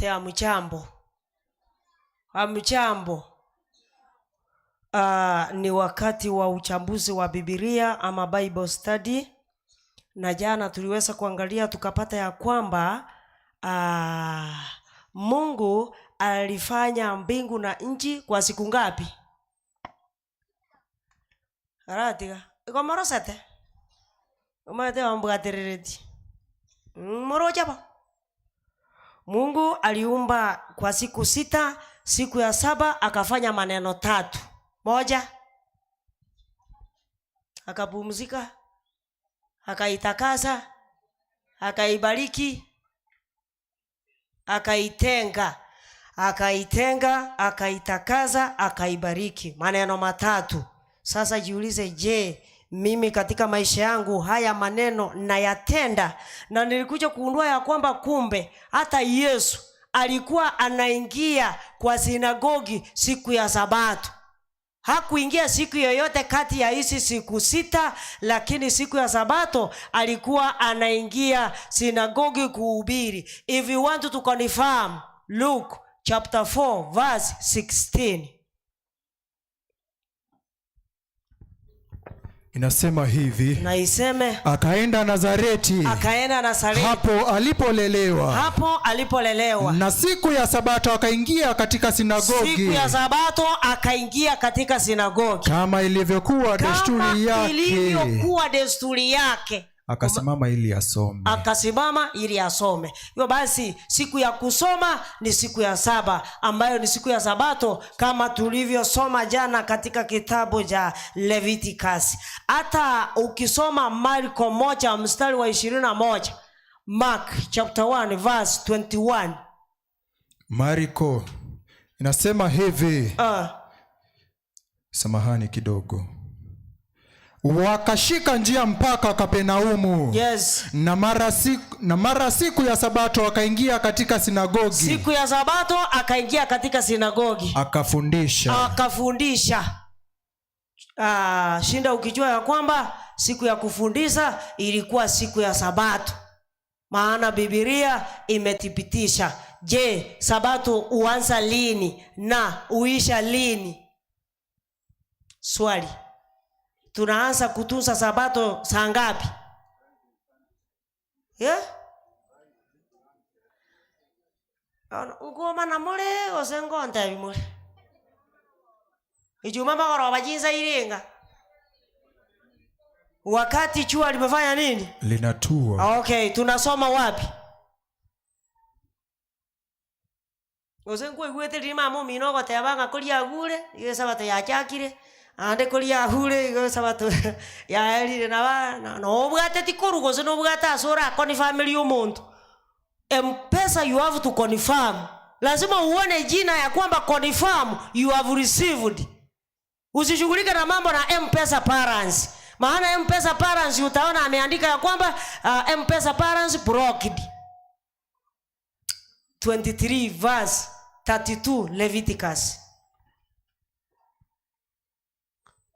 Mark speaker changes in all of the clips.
Speaker 1: Wote hamjambo. Hamjambo. Ni wakati wa uchambuzi wa Biblia ama Bible study, na jana tuliweza kuangalia tukapata ya kwamba Mungu alifanya mbingu na nchi kwa siku ngapi? Aratiga igo morosete omanyete bambwaterereti moroche bo. Mungu aliumba kwa siku 6, siku ya 7 akafanya maneno 3. Moja, akapumzika, akaitakasa, akaibariki, akaitenga. Akaitenga, akaitakaza, akaibariki. Maneno 3. Sasa jiulize, je, mimi katika maisha yangu haya maneno nayatenda? Na nilikuja kugundua ya kwamba kumbe hata Yesu alikuwa anaingia kwa sinagogi siku ya Sabato. Hakuingia siku yoyote kati ya hizi siku 6, lakini siku ya Sabato alikuwa anaingia sinagogi kuhubiri. If you want to confirm, Luke chapter 4 verse 16.
Speaker 2: Inasema hivi.
Speaker 1: Na iseme,
Speaker 2: akaenda Nazareti.
Speaker 1: Akaenda Nazareti.
Speaker 2: Hapo alipolelewa.
Speaker 1: Hapo alipolelewa.
Speaker 2: Na siku ya Sabato akaingia katika sinagogi.
Speaker 1: Siku ya Sabato akaingia katika sinagogi.
Speaker 2: Kama ilivyokuwa
Speaker 1: Kama
Speaker 2: desturi yake.
Speaker 1: ilivyokuwa desturi yake.
Speaker 2: Akasimama ili asome.
Speaker 1: Akasimama ili asome. Hivyo basi siku ya kusoma ni siku ya 7, ambayo ni siku ya Sabato kama tulivyosoma jana katika kitabu cha Leviticus. Hata ukisoma Marko 1 mstari wa 21, Mark chapter 1 verse 21.
Speaker 2: Marko inasema hivi. Samahani kidogo. Wakashika njia mpaka Kapernaumu. Na mara siku ya Sabato akaingia katika sinagogi.
Speaker 1: Siku ya Sabato akaingia katika sinagogi.
Speaker 2: Akafundisha.
Speaker 1: Akafundisha. Shinda ukijua ya kwamba siku ya kufundisha ilikuwa siku ya Sabato. Maana Biblia imethibitisha. Je, Sabato huanza lini na huisha lini? Swali. Tunaanza kutunza Sabato saa ngapi? Yeah? Ono, ugoma na mule, ose ngonte bi mule. Ijumaa magoroba jinsa iringa. Wakati jua limefanya nini?
Speaker 2: Linatua.
Speaker 1: Okay, tunasoma wapi? Ose ngwe lima mu minogo tebanga kulia gure, iyo Sabato yachakire. Ande kulia hure igo Sabato yaerire na ba, na, no obwate ti korugo, se no obwate asora koni family omuntu. M-Pesa you have to confirm. Lazima uone jina ya kwamba confirm you have received. Usishughulike na mambo na M-Pesa parents. Maana M-Pesa parents utaona ameandika ya kwamba M-Pesa parents blocked. 23 verse 32 Leviticus.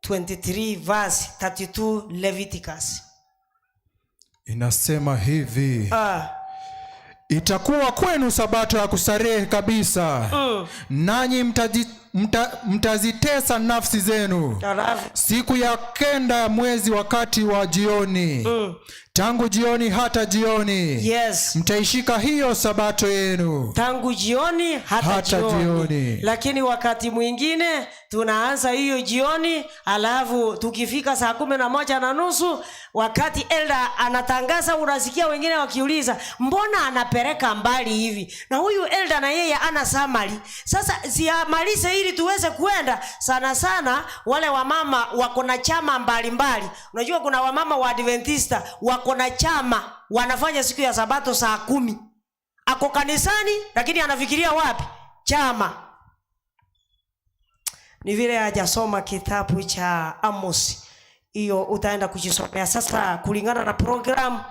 Speaker 1: 23 verse 32 Leviticus.
Speaker 2: Inasema hivi. Itakuwa kwenu Sabato ya kustarehe kabisa. Nanyi mtazitesa nafsi zenu.
Speaker 1: Alafu.
Speaker 2: Siku ya 9 mwezi wakati wa jioni. Tangu jioni hata jioni. Mtaishika hiyo Sabato yenu.
Speaker 1: Tangu jioni hata
Speaker 2: Hata
Speaker 1: jioni.
Speaker 2: jioni.
Speaker 1: Lakini wakati mwingine tunaanza hiyo jioni, alafu tukifika saa kumi na moja na nusu wakati elder anatangaza, unasikia wengine wakiuliza mbona anapeleka mbali hivi? Na huyu elder na yeye ana summary. Sasa siamalize ili tuweze kuenda. Sana sana wale wamama wako na chama mbalimbali. Unajua kuna wamama wa Adventista wako na chama, wanafanya siku ya Sabato saa 10. Ako kanisani lakini anafikiria wapi? Chama. Ni vile hajasoma kitabu cha Amos. Hiyo utaenda kujisomea. Sasa kulingana na program,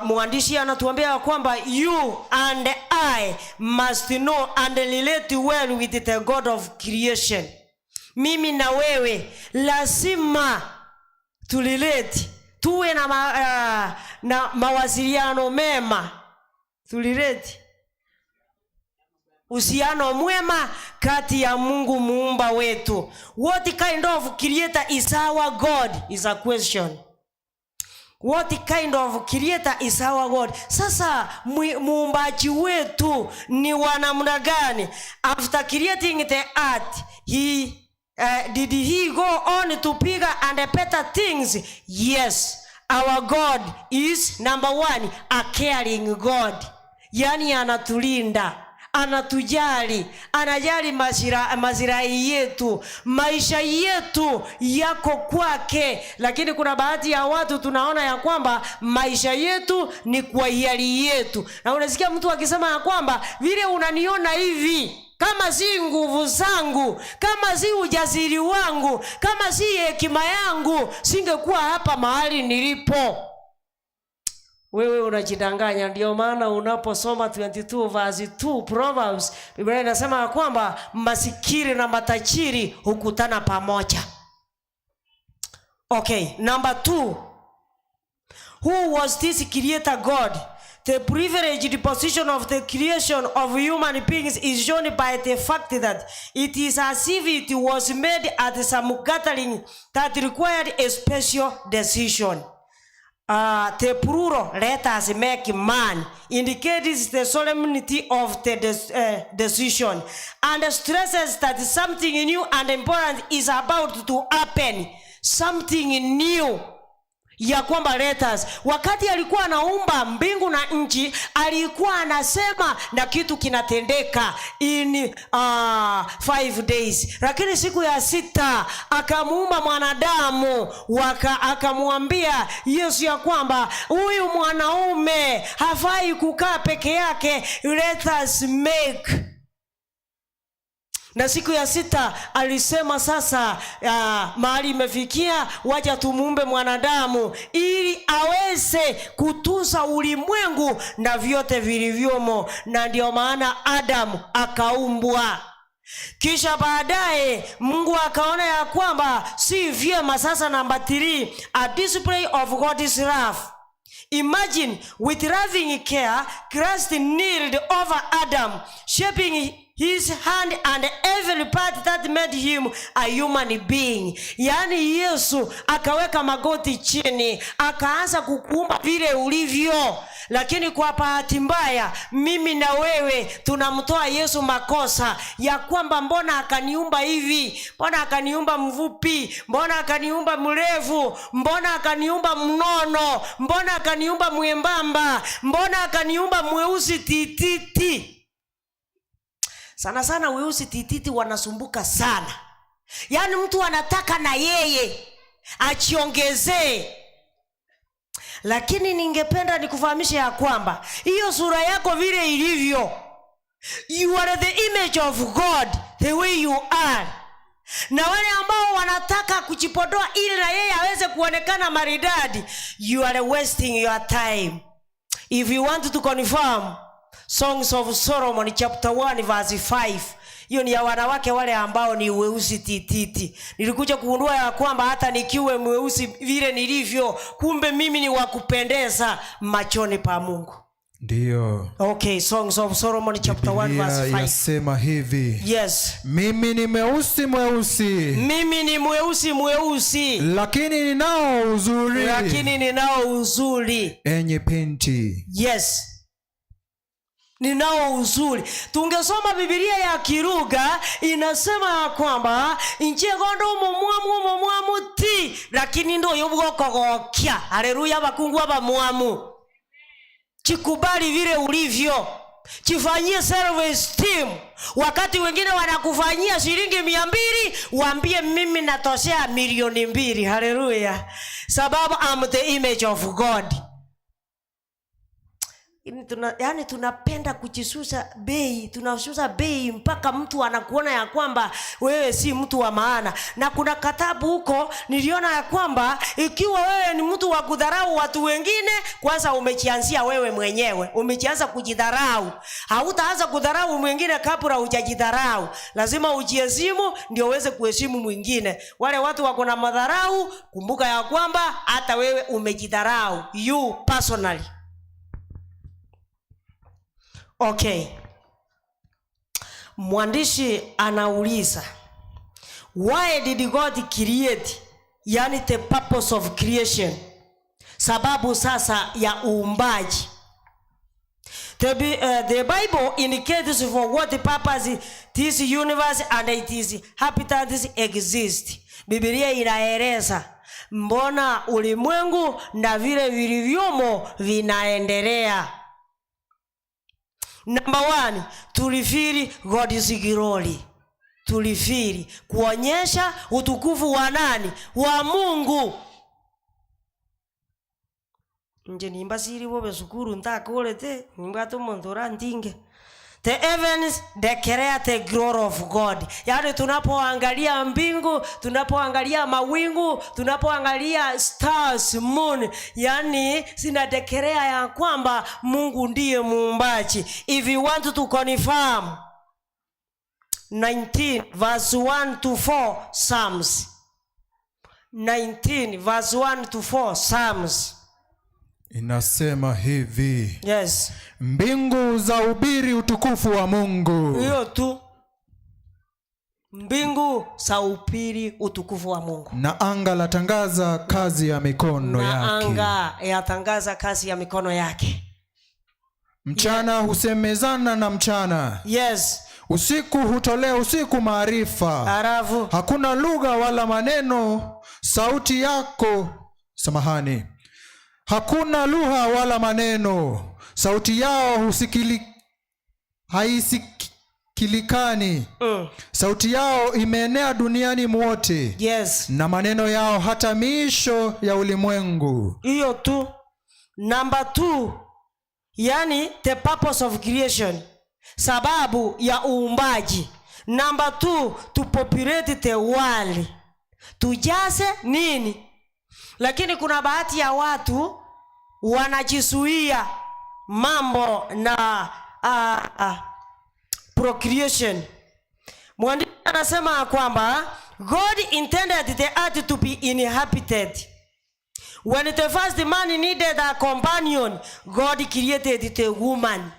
Speaker 1: mwandishi anatuambia kwamba you and I must know and relate well with the God of creation. Mimi na wewe lazima tulilete, tuwe na mawasiliano mema. Tulilete. Uhusiano mwema kati ya Mungu muumba wetu. What kind of creator is our God is a question. What kind of creator is our God? Sasa muumbaji wetu ni wa namna gani? After creating the earth, he did he go on to bigger and better things? Yes. Our God is, number one, a caring God. Yani anatulinda, anatujali, anajali maslahi yetu, maisha yetu yako kwake. Lakini kuna baadhi ya watu tunaona ya kwamba maisha yetu ni kwa hiari yetu, na unasikia mtu akisema ya kwamba vile unaniona hivi, kama si nguvu zangu, kama si ujasiri wangu, kama si hekima yangu, singekuwa hapa mahali nilipo. Wewe unajidanganya. Ndio maana unaposoma 22 verse 2 Proverbs, Biblia inasema ya kwamba masikiri na matajiri hukutana pamoja. Okay, number 2. Who was this creator God? The privileged position of the creation of human beings is shown by the fact that it is as if it was made at some gathering that required a special decision. The plural "let us make man" indicates the solemnity of the decision and stresses that something new and important is about to happen. Something new ya kwamba let us. Wakati alikuwa anaumba mbingu na nchi, alikuwa anasema na kitu kinatendeka in 5 days, lakini siku ya sita akamuumba mwanadamu, akamwambia Yesu ya kwamba huyu mwanaume hafai kukaa peke yake, let us make. Na siku ya sita alisema sasa, mahali imefikia, wacha tumuumbe mwanadamu ili aweze kutunza ulimwengu na vyote vilivyomo. Na ndio maana Adamu akaumbwa. Kisha baadaye Mungu akaona ya kwamba si vyema sasa. Namba 3, a display of God's love. Imagine, with loving care, Christ kneeled over Adam, shaping his hand and every part that made him a human being. Yaani Yesu akaweka magoti chini, akaanza kukuumba vile ulivyo. Lakini kwa bahati mbaya, mimi na wewe tunamtoa Yesu makosa ya kwamba mbona akaniumba hivi, mbona akaniumba mfupi, mbona akaniumba mrefu, mbona akaniumba mnono, mbona akaniumba mwembamba, mbona akaniumba mweusi tititi. Sana sana weusi tititi wanasumbuka sana. Yaani mtu anataka na yeye achiongezee. Lakini ningependa nikufahamishe ya kwamba hiyo sura yako vile ilivyo, you are the image of God the way you are. Na wale ambao wanataka kujipodoa ili na yeye aweze kuonekana maridadi, you are wasting your time. If you want to confirm, Songs of Solomon chapter 1 verse 5. Hiyo ni ya wanawake wale ambao ni weusi tititi. Nilikuja kugundua ya kwamba hata nikiwe mweusi vile nilivyo, kumbe mimi ni wa kupendeza machoni pa Mungu.
Speaker 2: Ndiyo.
Speaker 1: Okay, Songs of Solomon chapter 1
Speaker 2: Biblia
Speaker 1: verse 5.
Speaker 2: yasema hivi:
Speaker 1: Yes.
Speaker 2: Mimi ni mweusi mweusi,
Speaker 1: Mimi ni mweusi mweusi,
Speaker 2: lakini ninao uzuri,
Speaker 1: lakini ninao uzuri.
Speaker 2: Enyi binti.
Speaker 1: Yes, ninao uzuri. Tungesoma Bibilia ya Kiruga, inasema ya kwamba inchegondo omomwamu omomwamu ti, lakini ndo yobwokogokia. Haleluya! Bakungu abamwamu, chikubali vile ulivyo, chifanyie self esteem. Wakati wengine wanakufanyia shilingi 200, waambie mimi natoshea milioni 2. Haleluya! Sababu I'm the image of God. Yani tunapenda kujishusha bei, tunashusha bei mpaka mtu anakuona ya kwamba wewe si mtu wa maana. Na kuna katabu huko niliona ya kwamba ikiwa wewe ni mtu wa kudharau watu wengine, kwanza umejianzia wewe mwenyewe, umejianza kujidharau. Hautaanza kudharau mwingine kabla hujajidharau. Lazima ujiheshimu ndio uweze kuheshimu mwingine. Wale watu wako na madharau, kumbuka ya kwamba hata wewe umejidharau, you personally. Okay. Mwandishi anauliza, why did God create? Yani the purpose of creation, sababu sasa ya uumbaji. The Bible indicates for what purpose this universe and its inhabitants exist. Biblia inaeleza mbona ulimwengu na vile vilivyomo vinaendelea. Number 1, to reveal God's glory. To reveal, kuonyesha utukufu wa nani? Wa Mungu. Nje nimba siri bobe sukuru ntakorete nimbwate omonto orantinge. The heavens declare the glory of God. Yaani tunapoangalia mbingu, tunapoangalia mawingu, tunapoangalia stars, moon, yani zina declare ya kwamba Mungu ndiye muumbaji. If you want to confirm 19 verse 1 to 4 Psalms. 19 verse 1 to 4 Psalms.
Speaker 2: Inasema hivi.
Speaker 1: Yes.
Speaker 2: Mbingu za ubiri utukufu wa Mungu.
Speaker 1: Hiyo tu. Mbingu za ubiri utukufu wa Mungu.
Speaker 2: Na anga latangaza kazi ya mikono
Speaker 1: Na
Speaker 2: yake.
Speaker 1: anga yatangaza kazi ya mikono yake.
Speaker 2: Mchana husemezana na mchana.
Speaker 1: Yes.
Speaker 2: Usiku hutolea usiku maarifa.
Speaker 1: Alafu
Speaker 2: hakuna lugha wala maneno, sauti yako, samahani. Hakuna lugha wala maneno, sauti yao haisikilikani. Sauti yao imeenea duniani mwote.
Speaker 1: Yes.
Speaker 2: Na maneno yao hata miisho ya ulimwengu.
Speaker 1: Hiyo tu. Number 2, yani the purpose of creation, sababu ya uumbaji. Number 2, to populate the world. Tujaze nini? Lakini kuna baadhi ya watu wanajizuia mambo na procreation. Mwandishi anasema kwamba God intended the earth to be inhabited. When the first man needed a companion, God created the woman.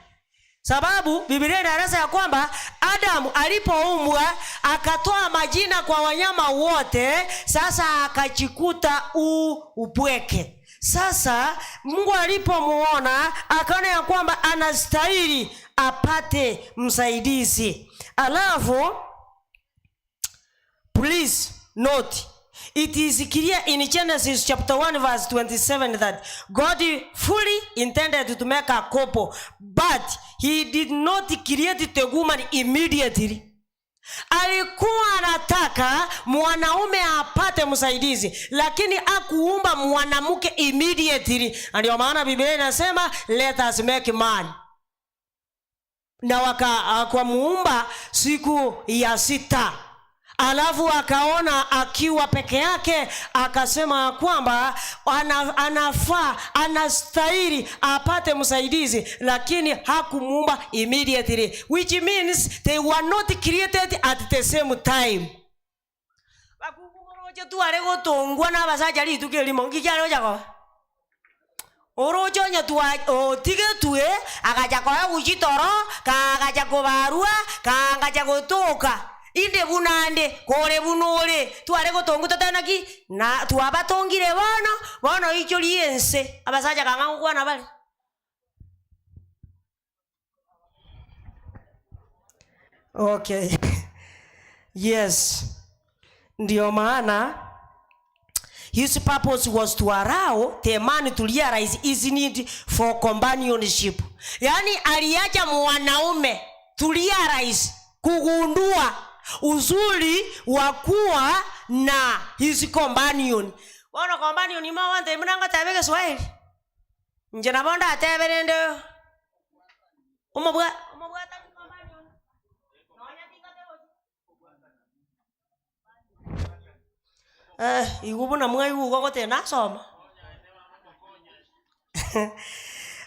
Speaker 1: Sababu Biblia inaeleza ya kwamba Adam alipoumbwa akatoa majina kwa wanyama wote, sasa akajikuta upweke. Sasa Mungu alipomuona akaona ya kwamba anastahili apate msaidizi. Alafu please note, it is clear in Genesis chapter 1 verse 27 that God fully intended to make a couple, but he did not create the woman immediately. Alikuwa anataka mwanaume apate msaidizi, lakini hakuumba mwanamke immediately. Na ndio maana Biblia inasema let us make man. Na wakamuumba siku ya 6. Alafu akaona akiwa peke yake, akasema kwamba anafaa, anastahili apate msaidizi, lakini hakumuumba immediately, which means they were not created at the same time. Bakumoroche tu are gotongwa na basacha rituko erimo, nki kiare gocha Orocho nyatua otige tue agacha koya guchitoro, kagacha kobarua, kagacha gotoka. Inde bunande kore bunore tware gotongu tatanaki na twabatongire bono bono icho liense abasacha kanga gokwana bale. Okay. Yes. Ndio maana his purpose was to allow the man to realize his need for companionship. Yani aliacha mwanaume to realize, kugundua uzuri wa kuwa na his companion. Wana companion ni mawante mnanga tabeke Swahili. Nje na bonda ateberende. Umobwa ta companion. Nonya tinga te. Igubu na mwa igu gogote na soma.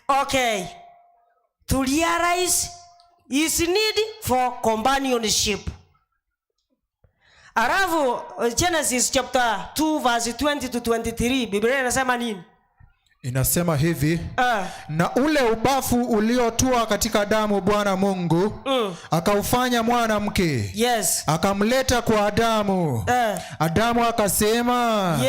Speaker 1: Okay. To realize his need for companionship. Alafu Genesis chapter 2 verse 20 to 23, Biblia inasema nini?
Speaker 2: Inasema hivi: Na ule ubafu uliotua katika damu Bwana Mungu akaufanya mwanamke, akamleta kwa Adamu. Adamu akasema,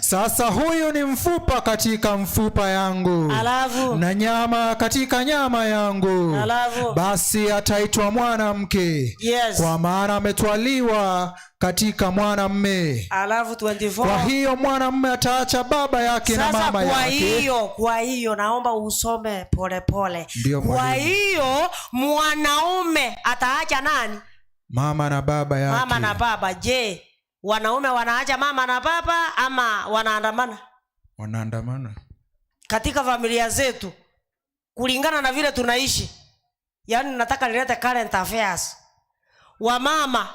Speaker 2: "Sasa huyu ni mfupa katika mfupa yangu
Speaker 1: Alafu
Speaker 2: na nyama katika nyama yangu.
Speaker 1: Alafu
Speaker 2: Basi ataitwa mwanamke, kwa maana ametwaliwa katika mwanamme."
Speaker 1: Alafu 24.
Speaker 2: Kwa hiyo mwanamme ataacha baba yake na
Speaker 1: Sasa
Speaker 2: mama
Speaker 1: kwa
Speaker 2: yake.
Speaker 1: hiyo naomba usome polepole.
Speaker 2: Ndio,
Speaker 1: Kwa
Speaker 2: mwalimu.
Speaker 1: hiyo mwanaume ataacha nani?
Speaker 2: Mama na baba yake.
Speaker 1: Mama na baba. Je, wanaume wanaacha mama na baba ama wanaandamana?
Speaker 2: Wanaandamana.
Speaker 1: Katika familia zetu, kulingana na vile tunaishi, yaani nataka nilete current affairs. Wamama,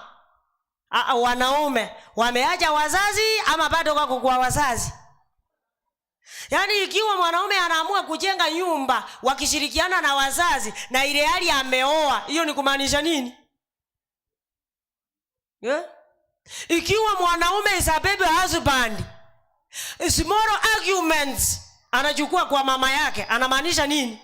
Speaker 1: wanaume wameacha wazazi ama bado wako kwa wazazi? Yaani ikiwa mwanaume anaamua kujenga nyumba wakishirikiana na wazazi na ile hali ameoa, hiyo ni kumaanisha nini? Yeah? Ikiwa mwanaume is a baby husband, small arguments anachukua kwa mama yake, anamaanisha nini?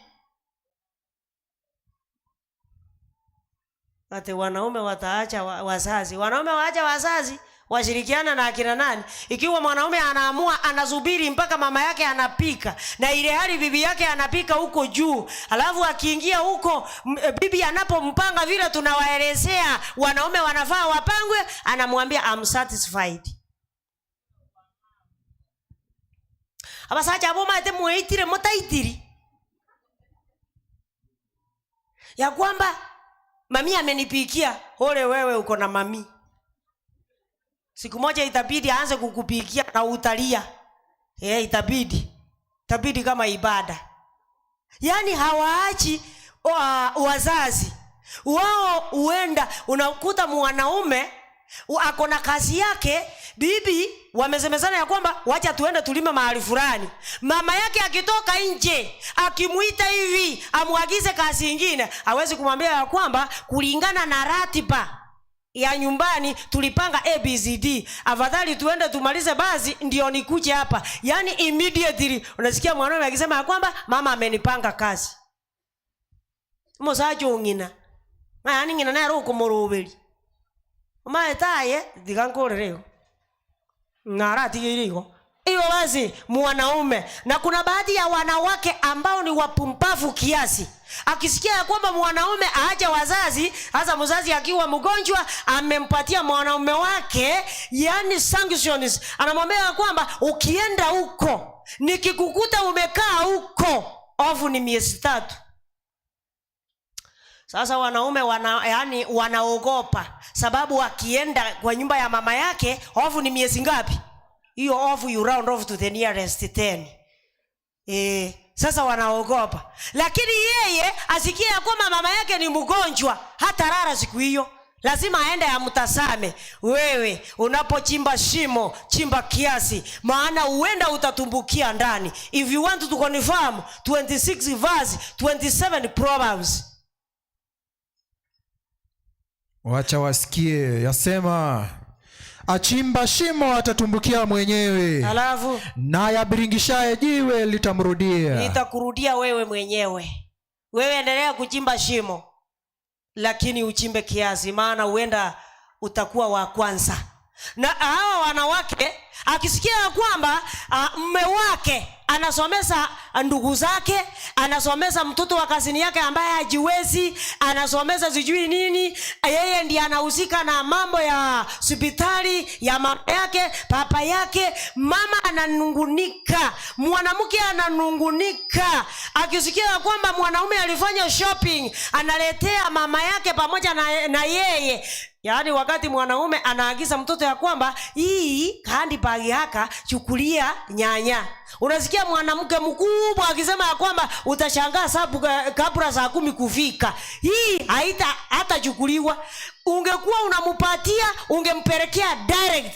Speaker 1: Ati wanaume wataacha wazazi. Wanaume waacha wazazi washirikiana na akina nani? Ikiwa mwanaume anaamua anasubiri mpaka mama yake anapika na ile hali bibi yake anapika huko juu, alafu akiingia huko bibi anapompanga vile tunawaelezea wanaume wanafaa wapangwe, anamwambia I'm satisfied. Abasacha abo maete muitire mutaitiri ya kwamba mami amenipikia. Ole wewe uko na mami. Siku moja itabidi aanze kukupikia na utalia. Itabidi. Itabidi kama ibada. Yaani hawaachi wazazi. Wao huenda unakuta mwanaume ako na kazi yake, bibi wamesemezana ya kwamba wacha tuende tulime mahali fulani. Mama yake akitoka nje, akimuita hivi, amuagize kazi nyingine, hawezi kumwambia ya kwamba kulingana na ratiba ya nyumbani tulipanga ABCD, afadhali tuende tumalize basi ndio nikuje hapa. Yaani immediately unasikia mwanaume akisema ya kwamba mama amenipanga kazi. Musacho ngina. Yaani ngina naye roko morobeli. Mama taye digankorereo. Nara tigirigo. Hiyo basi mwanaume. Na kuna baadhi ya wanawake ambao ni wapumbavu kiasi. Akisikia ya kwamba mwanaume aache wazazi, hasa mzazi akiwa mgonjwa, amempatia mwanaume wake yani sanctions. Anamwambia ya kwamba ukienda huko, nikikukuta umekaa huko, ofu ni miezi 3. Sasa wanaume wanaogopa sababu akienda kwa nyumba ya mama yake, ofu ni miezi ngapi? Hiyo off you round off to the nearest 10. Sasa wanaogopa. Lakini yeye asikie ya kwamba mama yake ni mgonjwa, hata rara siku hiyo. Lazima aende amtazame. Wewe unapochimba shimo, chimba kiasi, maana huenda utatumbukia ndani. If you want to confirm 26 verse 27 Proverbs.
Speaker 2: Wacha wasikie, yasema achimba shimo atatumbukia mwenyewe.
Speaker 1: Alafu
Speaker 2: naye abiringishaye jiwe litamrudia.
Speaker 1: Litakurudia wewe mwenyewe. Wewe endelea kuchimba shimo, lakini uchimbe kiasi, maana huenda utakuwa wa kwanza. Na hawa wanawake akisikia kwamba mume wake anasomesa ndugu zake, anasomesa mtoto wa kazini yake ambaye hajiwezi, anasomesa sijui nini, yeye ndiye anahusika na mambo ya hospitali ya mama yake, papa yake, mama ananungunika, mwanamke ananungunika. Akisikia kwamba mwanaume alifanya shopping, analetea mama yake pamoja na yeye. Yaani wakati mwanaume anaagiza mtoto ya kwamba hii kandi bagi haka chukulia nyanya, unasikia mwanamke mkubwa akisema ya kwamba utashangaa sababu kabla saa 10 kufika hii hatachukuliwa. Ungekuwa unampatia, ungempelekea direct.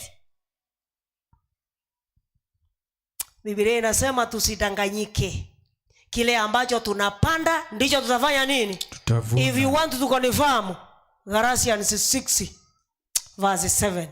Speaker 1: Biblia inasema tusidanganyike. Kile ambacho tunapanda ndicho tutafanya nini?
Speaker 2: Tutavuna.
Speaker 1: If you want to confirm Galatians 6 verse 7.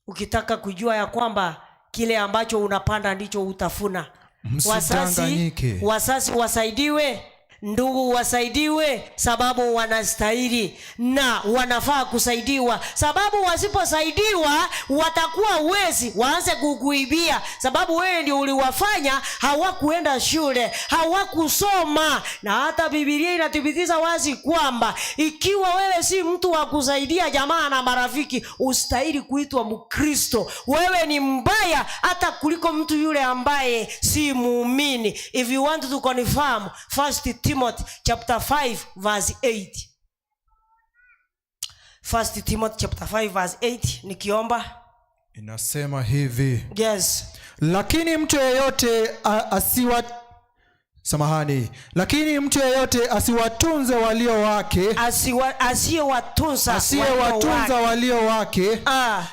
Speaker 1: Ukitaka kujua ya kwamba kile ambacho unapanda ndicho utafuna.
Speaker 2: Msidanganyike.
Speaker 1: Wazazi wasaidiwe, ndugu wasaidiwe, sababu wanastahili na wanafaa kusaidiwa, sababu wasiposaidiwa watakuwa wezi, waanze kukuibia, sababu wewe ndio uliwafanya hawakuenda shule, hawakusoma. Na hata Biblia inathibitisha wazi kwamba ikiwa wewe si mtu wa kusaidia jamaa na marafiki, ustahili kuitwa Mkristo. Wewe ni mbaya hata kuliko mtu yule ambaye si muumini. If you want to confirm, 1 Timothy chapter 5 verse 8. 1 Timothy chapter 5 verse 8, nikiomba.
Speaker 2: Inasema hivi:
Speaker 1: Yes.
Speaker 2: Lakini mtu yeyote asiwa samahani, lakini mtu yeyote asiwatunze walio wake,
Speaker 1: Asiyewatunza
Speaker 2: asiyewatunza
Speaker 1: walio wake.
Speaker 2: Walio wake,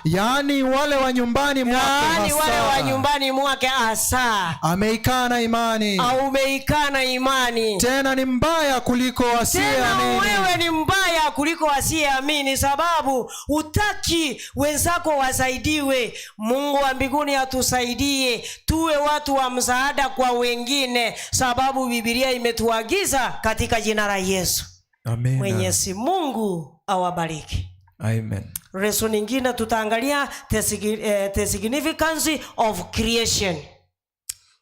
Speaker 2: yaani wale wa nyumbani mwake,
Speaker 1: yaani wale wa
Speaker 2: hasa,
Speaker 1: nyumbani mwake hasa,
Speaker 2: ameikana imani,
Speaker 1: au umeikana imani,
Speaker 2: tena ni mbaya kuliko
Speaker 1: tena
Speaker 2: asiyeamini.
Speaker 1: Wewe ni mbaya kuliko asiyeamini, sababu hutaki wenzako wasaidiwe. Mungu wa mbinguni atusaidie tuwe watu wa msaada kwa wengine, sababu Biblia imetuagiza katika jina la Yesu.
Speaker 2: Amina.
Speaker 1: Mwenyezi Mungu awabariki.
Speaker 2: Amen.
Speaker 1: Lesson nyingine tutaangalia the significance of creation.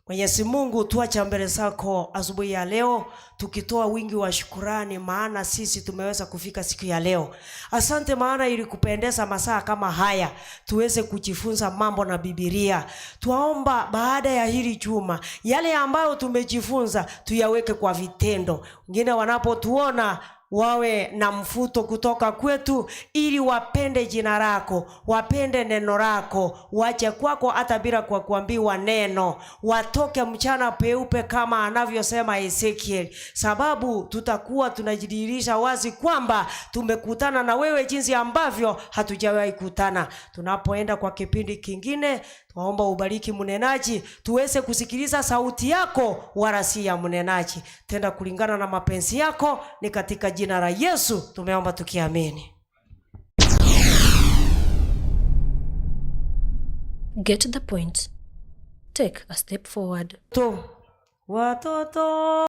Speaker 1: Mwenyezi Mungu, tuacha mbele zako asubuhi ya leo tukitoa wingi wa shukurani, maana sisi tumeweza kufika siku ya leo. Asante maana ilikupendeza masaa kama haya tuweze kujifunza mambo na Biblia. Twaomba baada ya hili juma yale ambayo tumejifunza tuyaweke kwa vitendo. Wengine wanapotuona wawe na mfuto kutoka kwetu, ili wapende jina lako, wapende neno lako, wache kwako hata bila kwa kuambiwa neno, watoke mchana peupe kama anavyosema Ezekiel, sababu tutakuwa tunajidhihirisha wazi kwamba tumekutana na wewe jinsi ambavyo hatujawahi kutana. Tunapoenda kwa kipindi kingine, twaomba ubariki mnenaji, tuweze kusikiliza sauti yako wala si ya mnenaji, tenda kulingana na mapenzi yako. Ni katika jina la Yesu tumeomba tukiamini.
Speaker 3: Get the point. Take a step forward.
Speaker 1: Tu watoto.